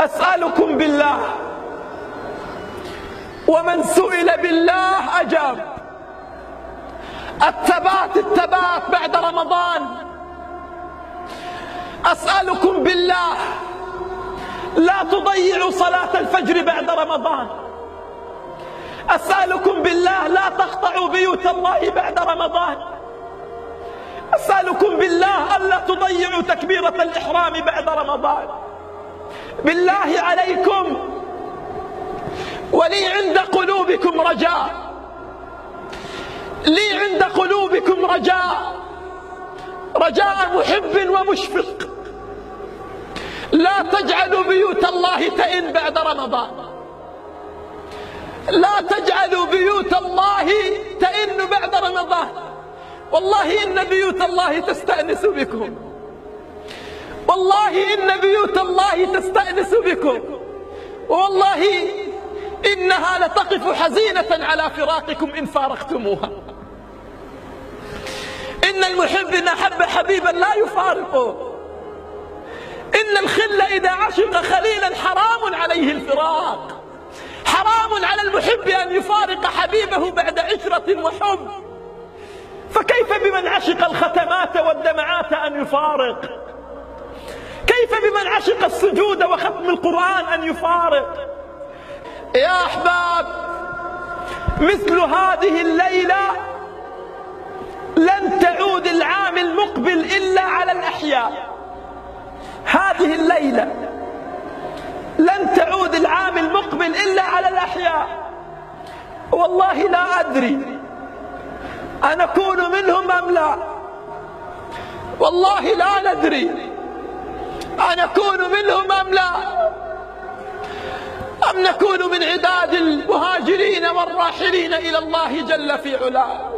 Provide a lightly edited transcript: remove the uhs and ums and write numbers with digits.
أسألكم بالله، ومن سئل بالله أجاب. الثبات الثبات بعد رمضان. أسألكم بالله لا تضيعوا صلاة الفجر بعد رمضان. أسألكم بالله لا تقطعوا بيوت الله بعد رمضان. أسألكم بالله ألا تضيعوا تكبيرة الإحرام بعد رمضان. بالله عليكم، ولي عند قلوبكم رجاء، لي عند قلوبكم رجاء، رجاء محب ومشفق. لا تجعلوا بيوت الله تئن بعد رمضان. لا تجعلوا بيوت الله تئن بعد رمضان. والله إن بيوت الله تستأنس بكم، والله إن بيوت الله تستأنس بكم، والله إنها لتقف حزينة على فراقكم إن فارقتموها. إن المحب إن أحب حبيبا لا يفارقه. إن الخل إذا عشق خليلا حرام عليه الفراق. حرام على المحب أن يفارق حبيبه بعد عشرة وحب، فكيف بمن عشق الختمات والدمعات أن يفارق؟ كيف بمن عشق السجود وختم القرآن أن يفارق؟ يا أحباب، مثل هذه الليلة لن تعود العام المقبل إلا على الأحياء. هذه الليلة لن تعود العام المقبل إلا على الأحياء. والله لا أدري أنكون منهم أم لا، والله لا ندري أنكون منهم أم لا، أم نكون من عداد المهاجرين والراحلين إلى الله جل في علاه.